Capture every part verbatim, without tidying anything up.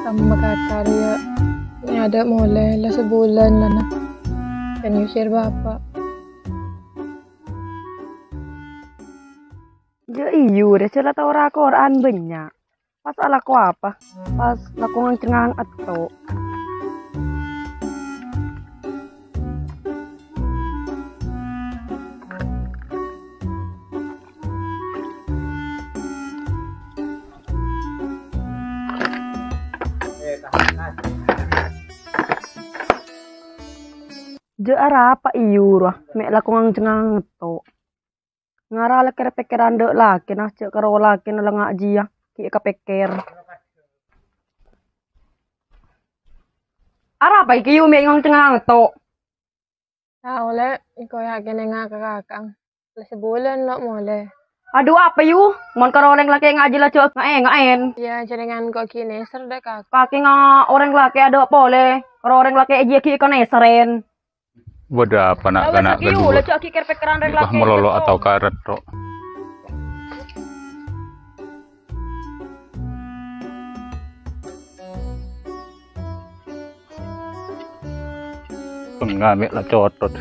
Kamma kata rèya, mè' adâ' molè, la sabulân la, na. Kan nyusir bapa'. Jâ' iyâ, rè, jâ' la tao ra-kora'an bânnya'. Pas alako apa? Pas lako ngang-cengang ètto'. Jâ' arapa iyâ rowa, mè' lako ngang-cengang ètto'. Ngara la kèr-pèkkèran dâ' lakèna, jâ' karo lakèna la ngajiyâ, ghi' kapèkkèr. Arapa èkè iyâ mè' ngang-cengang ètto'? Tao, Lè', engko' yâ kènènga ka kaka'na. La sabulân lo' molè. Adhu, apa iyâ? Mon karo orèng lakè' ngaji la jâ' ngaè-ngaèn. Iyâ, jhâ' rèng engko' ghi' nèser dâ' kaka'. Kakè nga-, orèng lakè' adâ' polè. Karo orèng lakè' jiyâ ghi' èkanèserrèn. Bâdâ apa na'-kana' ghâllu? La jâ' ghi' kèr-pèkkèran rèng lakè'. Malolo atao karèt, ro'. Tengnga mè' la cotot.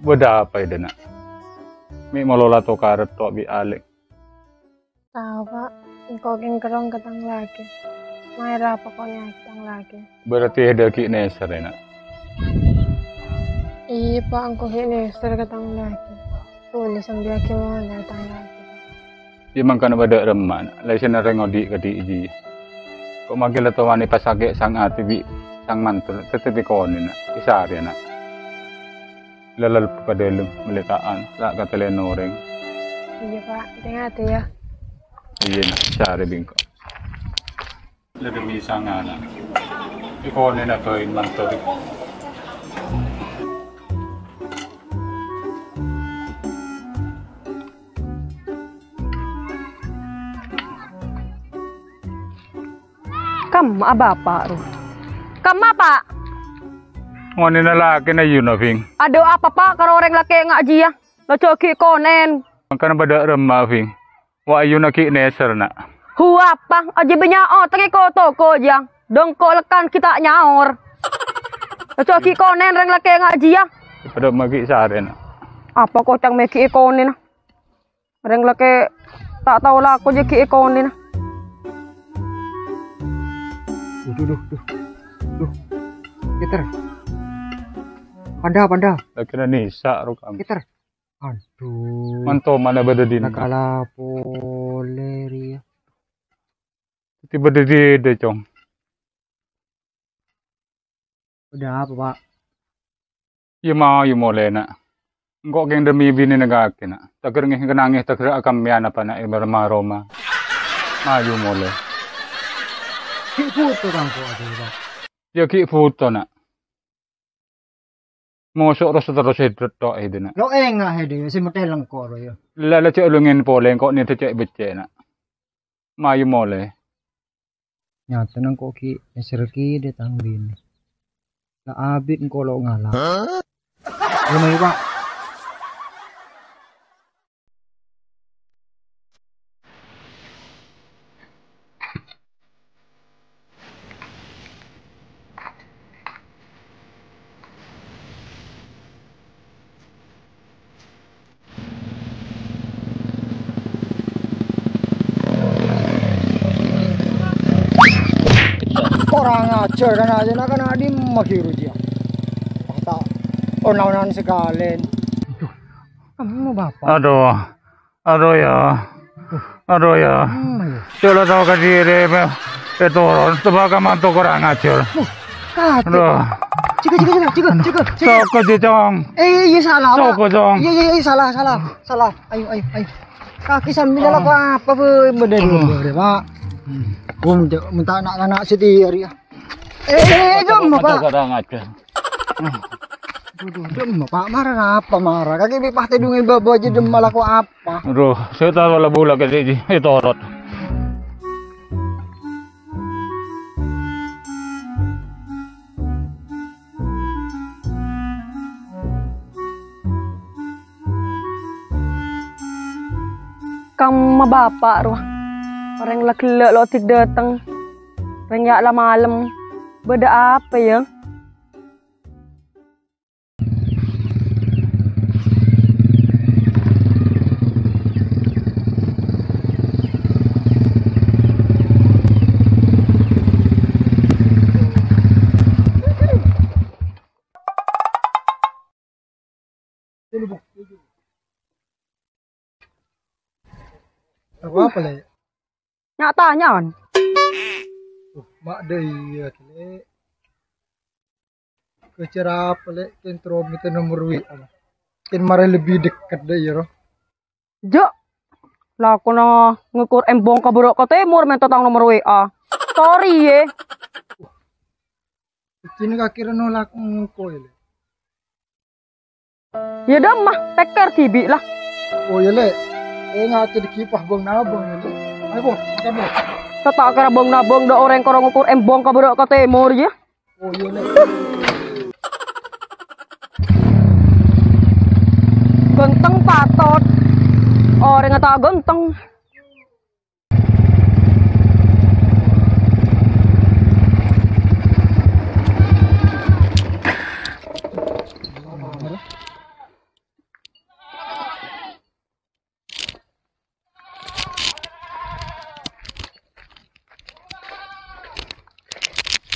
Bâdâ apa è dâ' na'? Mè' malolo atao karèt, ro', bi' alè'. Tao, Pa'. Engko' kèng kerrong ka tang lakè. Maèra apa ko' nèka tang lakè? Berarti è dâ' ghi' nèser, yâ, na'? Iyâ, Pa', engko' ghi' nèser ka tang lakè. Polè sambi aghi' molè tang lakè. Iyâ, mangkana bâdâ remma, na'. La èsèna rèng odi' kadhi' jiyâ. Ko' mangkèn la towanè pasakè' sang atè bi' sang manto, tètè konè, na'. Èsarè, na'. Lalal ka dâlem, mèlèta'an, ta' katèlèn orèng. Iyâ, Pa'. Tè-ngatè, yâ. Iyâ, na', sarè bengko. La demi sangana. Èkonèna bhâi manto. Kamma bapa', ro? Kamma, Pa'? Ngonèna lakèna iyâ na, Bhing. Adhu, apa, Pa', karo orèng lakè' nga' jiyâ? La jâ' ghi' konèn. Mangkana bâdâ remma, Bhing. Wa, iyâ na ghi' nèser, na'. Hu, apa? Ajiyâ bânnya' otang è ko-toko jiyâ. Dâ' engko' lekkan ghi' ta' nyaor. La jâ' ghi' konèn rèng lakè' nga' jiyâ. Padâ ma' ghi' sarè, na'. Apa kocang mè' ghi' èkonèna? Rèng lakè' ta' tao lako jiyâ ghi' èkonèna. Duh, duh, duh, duh. Duh. Peter. Panda, panda. Lakèna nèsa, ro, kam. Peter. Adhu. Manto mana bâdâ dinna? Nakala polè rèya. Tè bâdâ dinna, Cong? Bâdâ apa, Pa'? Iyâ, mayu molè, na'. Engko' kèng demi binèna kakè, na'. Taghâr ngè-, nangès, taghâr akamèyan apa, na', è roma-roma. Mayu molè. Ghi' bhuto tang ko' adhu, Pa'. Iyâ, ghi' bhuto, na'. Moso' rosa terros è dâ' to' è dâ' na'. Lo' enga' è dâ' sè mèthèl engko' ro, yâ. La, la jâ' longèn polè engko' nèka cè' beccè', na'. Mayu molè. Nyatana engko' ghi' èsèrraghi dâ' tang binè. La abit engko' lo' ngala'. Hah? Iyâ, mayu, Pa'. Kurang ajar kan aja, nak, kan adi maghiru dia. Wah, tak onan-onan sekalian. Kamu, Bapak? Aduh. Aduh, ya. Aduh, ya. Hmm, ya. Coba tahu ke diri, pe-, peturun. Coba kamu tuh kurang ajar. Uh, kaget. Aduh. Cika, cika, cika, cika, cika, cika. Soko sih, Cong. Eh, iya, salah, Pak. Soko, Cong. Iya, iya, iya, salah, salah, salah. Ayo, ayo, ayo. Kaki sambil lako apa, be-, bener, aduh, bener, Pak. Gua minta, minta anak-anak sih, ya. Eh, eh, eh, jom, Pak. Kurang ajar. Aduh, jom, Pak. Marah apa, marah? Kaki bi pas tedungin babo aja, dem, malah kok apa? Aduh, saya tahu lah bola ke sini. Eh, torot. Kamma bapa' rowa. Orèng la ghellâ' lo' dik dâteng. Rèng ya' la malem. Bâdâ apa, yâ? Apa-apa, Lè'? Nya-tanya, kan? Uh, ma' dâ' iyâ, Lè'. Kèng arapa, Lè', kèng terro mènta nomor W A. Kèng marè lebbi deket dâ' iyâ, ro. Jâ', lakona ngukur embong ka bârâ' ka tèmor mènta tang nomor W A. Sorry, yâ. Kèng kakè ra nolak engko', yâ, Lè'. Yâ, dâmma, pèkkèr dhibi', la. Oh, yâ, Lè'. Eh, ngacè' dâggi' pas bâng-nabâng, yâ, Lè'. Ayo, Bos, makan, Bos. Sè ta' kèra bâng-nabâng dâ' orèng karo ngukur embong ka bârâ' ka tèmor, yâ. Oh, yâ, Lè'. Ghânteng patot. Orèngnga ta' ghânteng.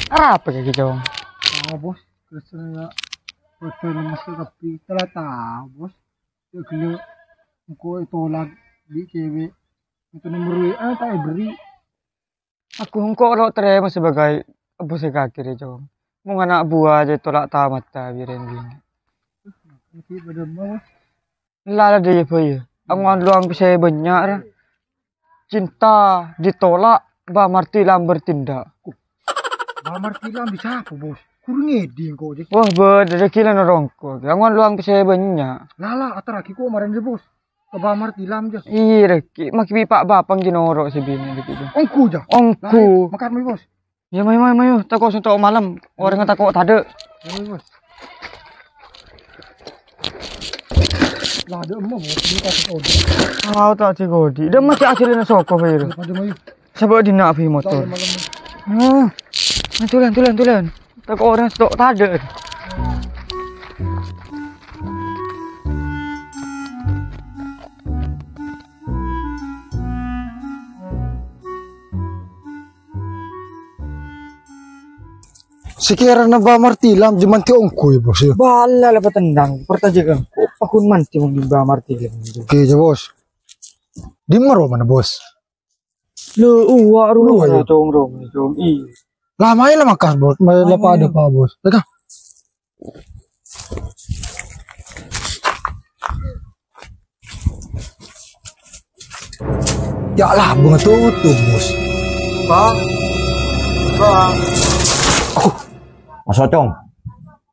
Arapa kèya, Cong? Oh, Bos, terus ya, betul masuk tapi telah tahu, Bos. Ya, gelo, engko' ètolak bi' cewek. Itu nomor W A ta' èberri'. Aku engko' lo' tarèma sebagai bos sè kakè rè, Cong. Mon ana' buwâ jâ' ètolak ta-mata bi' rèng binè'. Iki padâ mau. La, la, dâ' iyâ, Boy, yâ. Angowan lowang pèssè bânnya', ra. Cinta ditolak, Mbah Martilam bertindak. Mbah Martilam bisa apa, Bos? Kurang ngèdhing kok, Jek. Wah, bâdâ rèya ghi' la norongko. Angowan lowang pèssè bânnya'. La, la, aterraghi kok marèn, Bos. Ka Mbah Martilam, Jek. Iyâ, rèya ghi'. Maghi bi' Pa' Bapang ghi' noro' sè binè' rèya ghi', Jek. Onggu, Jek. Onggu. La, makan, Bos. Yâ, mayu, mayu, mayu. Tako' sènto' malem. Orèngnga tako' tadâ'. Yâ, mayu, Bos. La, dâ' emma, Bos. Ini kasih kode. Ah, ta' dikodi. Dâ' emma cè' ajhâlâna soko, Fir. Padâ mayu. Sabâ' dinna', Fi, motor. Malem, malem. Ah. Nah, tulân, tulân, tulân. Tako' orèng sènto' tadâ'. Sakèrana Mbah Martilam jâman ti onggu, yâ, Bos, yâ. Bâlâ la patendhâng, parcajâ ka engko', paghun mandhi mon Mbah Martilam. Oke, yâ, Bos. Dimma romana, Bos? Lho, uwâ' ro, Uwâ', yâ. Cong, Cong. Iyâ. La mayu la mangkas, Bos. Mayu la padâ, Pak, Bos. Tèka. Ya Allah, bunga tutup, Bos. Bang. Bang. Aku. Maso', Cong.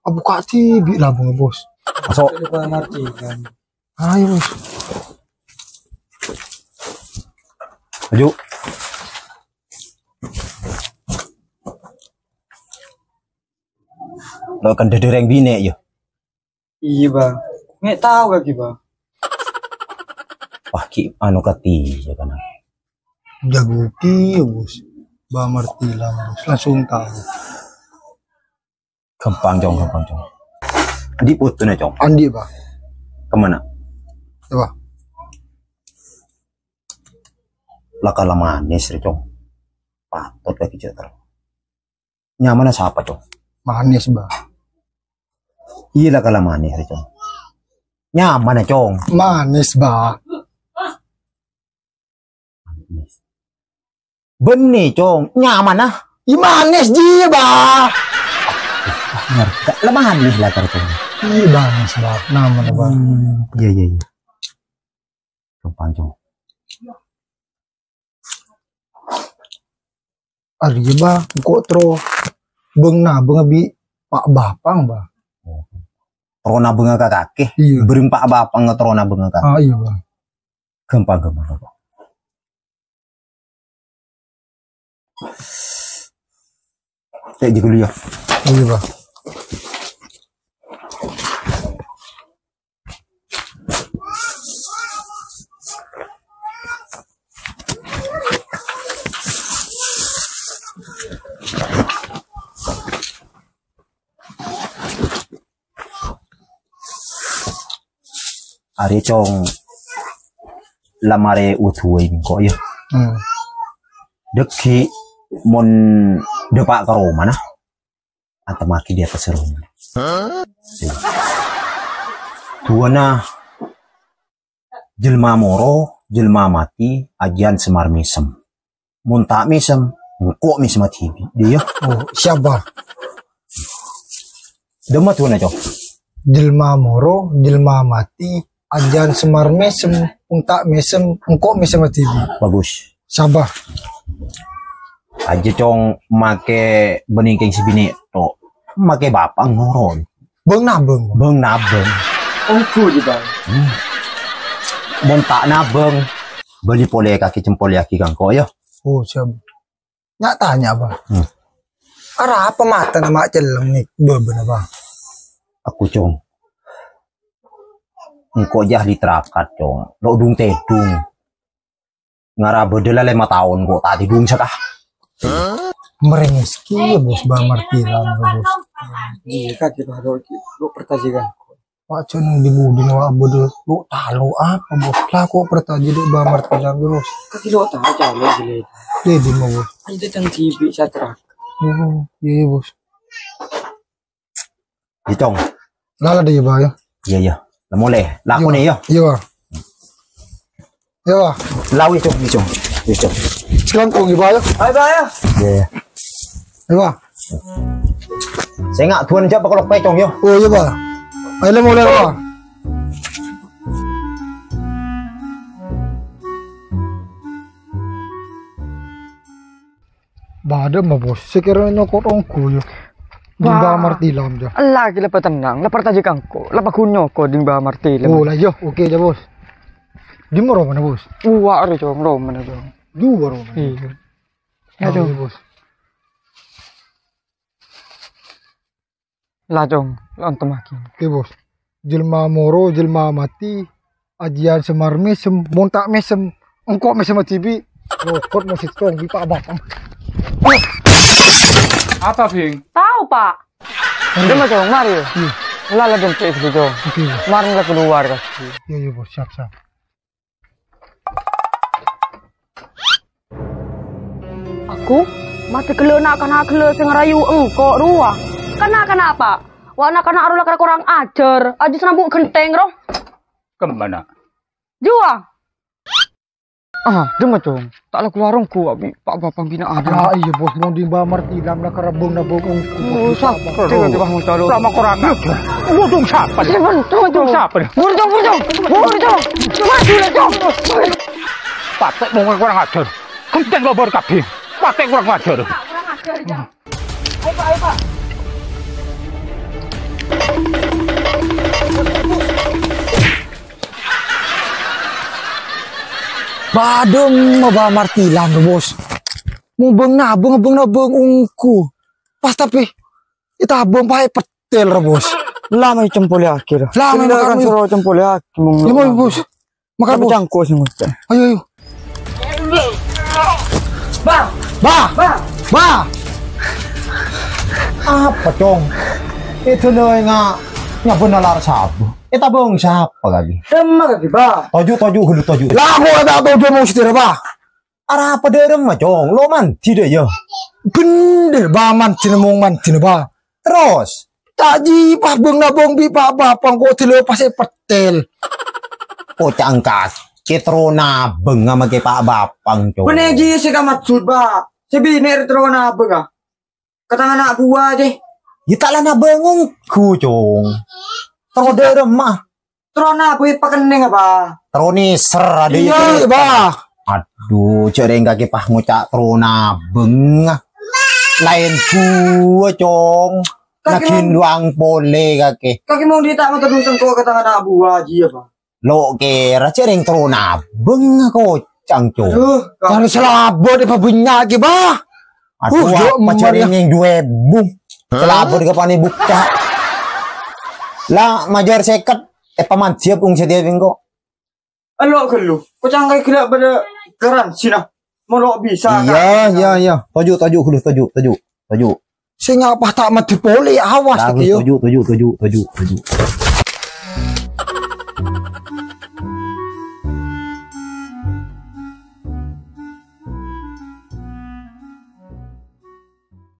Abu kati bi' labung, Bos. Maso'. Ayo, Bos. Maju. Lo kan dâdâ rèng binè', yâ? Iyâ, Bang. Mè' tao kakè, Bang. Wah, ki anu kati, yâ, kan. Jago ki, Bos. Mbah Martilam, Bos. Langsung tao. Ghâmpang, Cong, ghâmpang, Cong. Andi' fotona, Cong? Andi', Bang. Kemana? Coba. La kala manis, rè, Cong. Patot lagi cetar. Nyamana sapa, Cong? Manis, Bang. Iyâ, la kala manis, rè, Cong. Nyamana, Cong? Manis, Bang. Bânnè, Cong. Nyamana? Iyâ, manis jiyâ, Bang. Ngerti. La manis la, Cong. Iyâ, manis, Bang. Nyamana, Bang. Hmm, iyâ, iyâ, iyâ. Ghâmpang, Cong. Arèya, Bang, engko' terro bâng-nabâng bi' Pa' Bapang, Bang. Oh. Terro nabângnga ka kakè? Iyâ. Bâreng Pa' Bapang terro nabângnga ka. Ah, iyâ, Bang. Ghâmpang, ghâmpang, ghâmpang. Cè' jâgâ lu, yâ. Iyâ, Bang. Arè, Cong, la marè uduwâi engko', yâ. Hmm. Dhâggi' mon dâpa' ka romana, antemmaghi dâri attas roma. Duwâna jhâlma moro, jhâlma matè, ajiyân samar-mèsem. Mon ta' mèsem, engko' mèsem dhibi'. Diyâ. Oh, siap, Bâ. Dâmma duwâna, Cong. Jhâlma moro, jhâlma matè, ajiyân samar-mèsem, mon ta' mèsem, engko' mèsem dhibi'. Bagus. Sabbhâr. Ajjhâ, Cong, makè bânnè kèng sè binè' to'. Makè bapa' ngoro. Bâng-nabâng. Bâng-nabâng. Ongghu, jiyâ, Bâng. Hmm. Mon ta' nabâng, bâli polè kakè cempolèyaghi ka engko', yâ. Oh, siap. Nya-tanya, Bâng. Hmm. Arapa matana ma' celleng nè, bâbâna, Bâng? Aku, Cong. Engko' jhâ' ahli terakat, Cong. Lo' dung-tèdung. Ngara bâdâ la lèma taon ko' ta' tèdung saka. Merengis ki, yâ, Bos, Bâ Martilam, yâ, Bos. Iyâ, kakè baru ki, lo' partajâ ka. Wa' jhâ' neng di budi wa' bâdâ lo' talo apa, Bos? La ko' partajâ dâ' Bâ Martilam, yâ, Bos. Kakè lo' talo calo jâlè. Dâ' dimma, Bos? Ayo datang cibi satrak. Oh, iyâ, iyâ, Bos. Iyâ, Cong. Lala dâ', yâ, Bâ, yâ. Iyâ, iyâ. La molè. Lakonè, yâ. Iyâ, Bâ. Iyâ, Bâ. La, wis, Cong, wis, Cong. Wis, Cong. Sekarang kong, yâ, Bâ, yâ. Ayo, Bâ, yâ. Iyâ, iyâ. Iyâ, Bâ. Sènga' duwân jhâ' pakolok pècong, yâ. Oh, iyâ, Bâ. Ayo, la molè, Bâ. Bâdâ ma, Bos. Sè kèra nyokot ongghu, yâ. Ding Bâ Martilam, yâ. Ella, ghi la patennang, la partajâ ka engko', la paghun nyokot ding Bâ Martilam. Oh, la iyâ, oke, yâ, Bos. Dimma romana, Bos? Uwa' arè, Cong, romana, Cong. Duwâ romana. Iyâ. Aduh. Iyâ, Bos. La, Cong, la ontemmaghi. Oke, Bos. Jhâlma moro, jhâlma matè, ajiyân samar mèsem, mon ta' mèsem, engko' mèsem dhibi'. Lokot mosè tong, bi' pa'-bapa'. Apa, Bing? Tao, Pa'. Dâmma, Cong, marè, yâ. Iyâ. La, la, dâmma, Cong. Oke. Marè la keluar, Kak. Iyâ, iyâ, Bos. Siap, siap. Aku? Matè ghellâ' na'-kana' ghellâ' sè ngarayu engko' rowa. Kana'-kana' apa? Wa' na'-kana' rowa la kèra korang ajhâr. Ajjhâ sè nambu' ghentèng, ro. Kemmana? Juwa. Ah, dâmma, Cong. Ta' la keluar ongghu, abi. Pa'-bapa' bina'an. Ah, iyâ, Bos, mon ding Bâ Martilam la kèra bâng-nabâng ongghu. Oh, Bos, sapa? Ding, ding, Bos, Martilam. Sama korang. Waduh, sapa? Waduh, sapa? Bur, Cong, bur, Cong. Bur, Cong. Maju, la, Cong. Patè' mon korang ajhâr. Ghentèng lobâr kabbhi. Patè' korang ajhâr. Kurang ajar, Cong. Ayo, Pak, ayo, Pak. Bâdâ ma Bâ Martilam, Bos. Mon bâng-nabâng, bâng-nabâng ongghu. Pas tapè ètabâng paè pettèl, Bos. La ma' ècempolèyaghi, ra. La ma' Silakan makan, soro cempolèyaghi, mon Iya, Bos. Makan, Bos. Cangko sing ngoca'. Ayo, ayo. Bah! Bah! Bah! Apa, Cong? Èdhâlâ nga-, nyabâ nalar sabâ. Ètabâng sapa kali? Dâmma kali, Bah? Toju', toju' ghâllu, toju'. Lah, aku tak tahu dia mau setir apa. Arapa dâremma, Cong? Lo' mandhi dâ' iyâ. Bhender, Bah, mandhina mon mandhina, Bah. Terros? Ta' jiyâ pas bâng-nabâng bi' pa'-bapa' engko' dilopasè pettèl. Koca'na kakè terro nabâng makè pa'-bapa', Cong. Bânnè jiyâ sè kamaksud, Bah. Sè binè' rè terro nabâng, ah. Ka tang ana' buwâ, jiyâ. Yâ ta' la nabâng ongghu, Cong. Terro dâremma. Terro nabâng èpakennèng apa? Terro nèser, adâ. Iyâ, Bah. Adhu, jhâ' rèng kakè pas ngoca' terro nabâng. Laèn buwâ, Cong. Kakè Naghin mon- luwang polè kakè. Kakè mon dita' matodus engko' ka tang ana' buwâ jiyâ, Bah. Lo' kèra jhâ' rèng terro nabâng koca'na, Cong. Aduh, Ka-, Kan salabât èpabânnya'aghi, Bah. Adhu, Uh, jhâ' apa jhâ' rèng duwâ èbu? Salabât ka panè bukka'. La, majâr sèket, èpamandhiyâ pung sadhâjâ engko'. Elo' ghâllu, koca'na kakè ghellâ' bâdâ garansina. Mon lo' bisa, Iyâ, Kak. Iyâ, iyâ. Toju', toju' ghâllu, toju', toju', toju'. Sè ngapa ta' mandhi polè, awas, Lah, Kak, yo. Toju', toju', toju', toju', toju'.